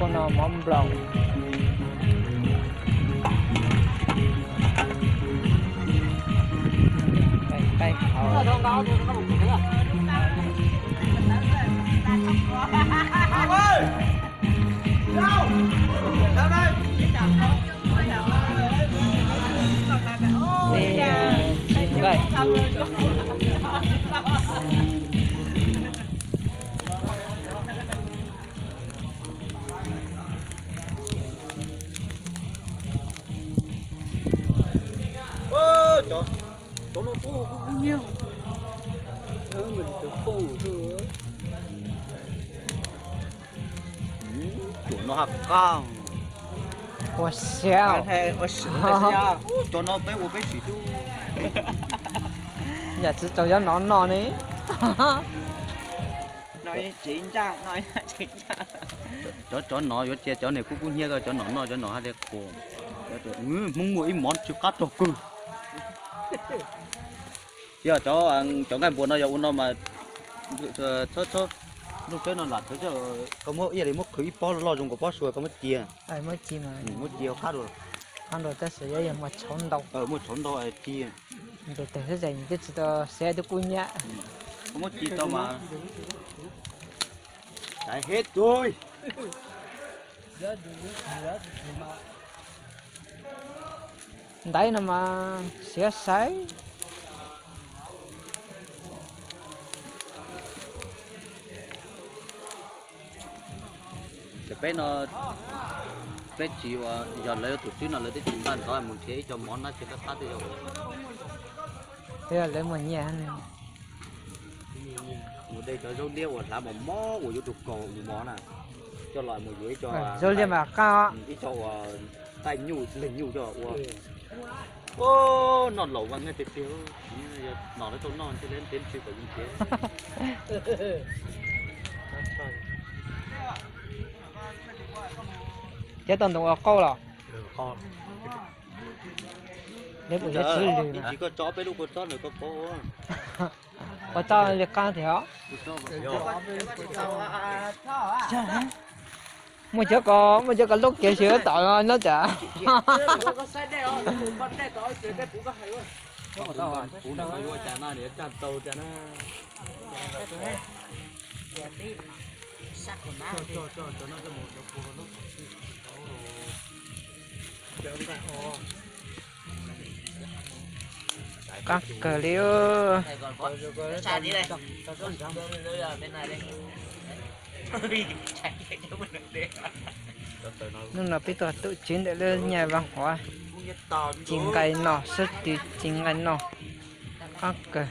No mov nploos. Qaij qhaus. Cov no kuj kuj nyiag, cov poob. Tus no haj qab. Ua siab. Cov no peb ua peb sim xwb. Yam tsis tau cov nov noj ne. Cov, cov nov yuav cia cov niag kub kub hnyiab ko, cov nov noj, cov nov haj li qhuas. Hmoob muaj ib mov tsw qab rog kawg. Yog cov, cov nqaij npuas no yog ua no mas, txhob, txhob, lub tsheb no lam thawv, koj muab ib yam li muab qhwv ib pob loj zoo nkaus pob sua koj muab cia. Muab cia qab dua. Qab dua tab sis yuav yog muaj tshauv ntau. Muaj tshauv ntau cia. Tus twg xwb ces twb tsis tau siav twb kub hnyiab. Koj muab cia tau mas. Hib tug. Ntaiv no mas siav sai. Ces peb no, peb tsis ua, yog lawv tus tswb no lawv twb tsis npaj ntxov mus nrhiav ib co mov nab tsis qab qab twb yog. Twb yog lawv muaj nyiaj. Mus de cov zaub liab uas hlav mos mos uas yuav rau kaus mus mov na, coj los mus yuav ib co zaub liab mas qab, ib co uas nqaij nyuj leeg nyuj coj ua. Noj laus vaj nyiaj tiag tiag, yog nom lawv tau noj ntshe lawv ntev ntsws kom yus nrhiav. Cov tau ntoo ua qauj los? Lawv puas yuav txiv lws na? Koj tso peb lub kua txob ntawm koj pov. Kua txob li qab thiab os. Muaj cov ko, muaj cov ko lub kev xyov tom no cas. Qab kawg li. Hnub no peb tuaj tub tsev ntawm lub nyaj vaj huam, ci nqaij noj, sab twg ci nqaij noj. Qab kawg.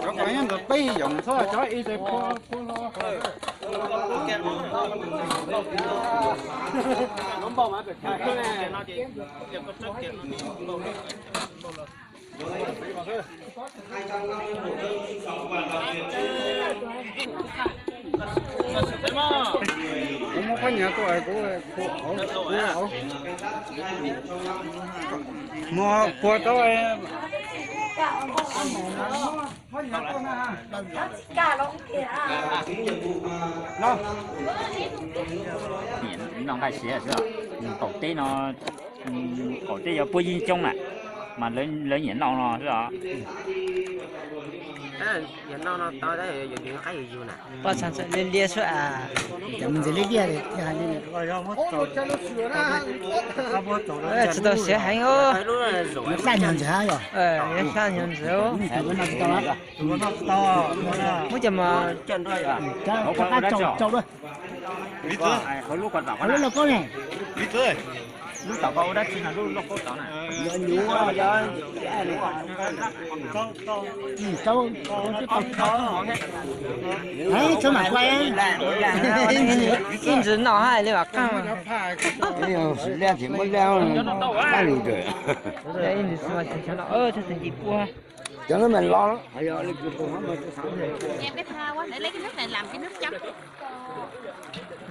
Cov ko nyob ntawd peb yoos xwb, cov ib teg pua pua hlo. Kuv muab phab nyiav tuaj, kuv, kuv, kuv, muab puag tau. Noj nqaij siav xwb. Qaum teb no, qaum teb yuav puab yeej coob na, mas lawv nyiam noj no xwb os. Poj txhas ntxawm liab liab xwb as. Cov me ntxwv liab liab, tsis tau siav heev os. Daj nyuag ntxwv hab yog. Daj nyuag ntxwv. Muab cov mas, cov qab tsau tsau dua. Lub lauj kaub ne. Lub tom ko ua dab tsi no, lub lauj kaub tod na? Ib ntsis noj hab li vam qaab. Ib ntsis mas cov no los.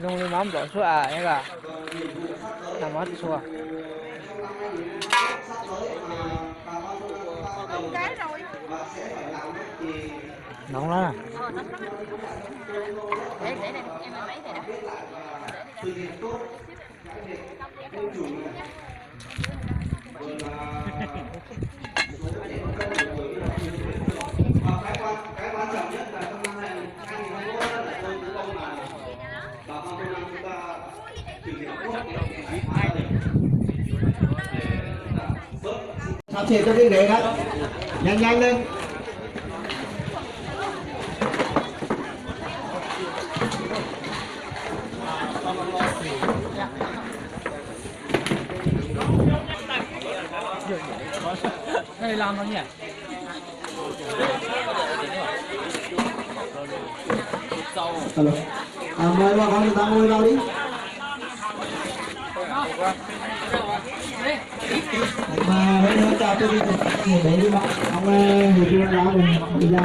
Zoo li mov nplaum suab as, na mov txhua. Noov na. Sab ces coj peb ntev na, nyab nyab leej. Mời vào quán chúng ta ngồi vào đi. Mà mấy đứa chào tôi đi, để đi mà. Ông, ờ, người kia là mình đi ra.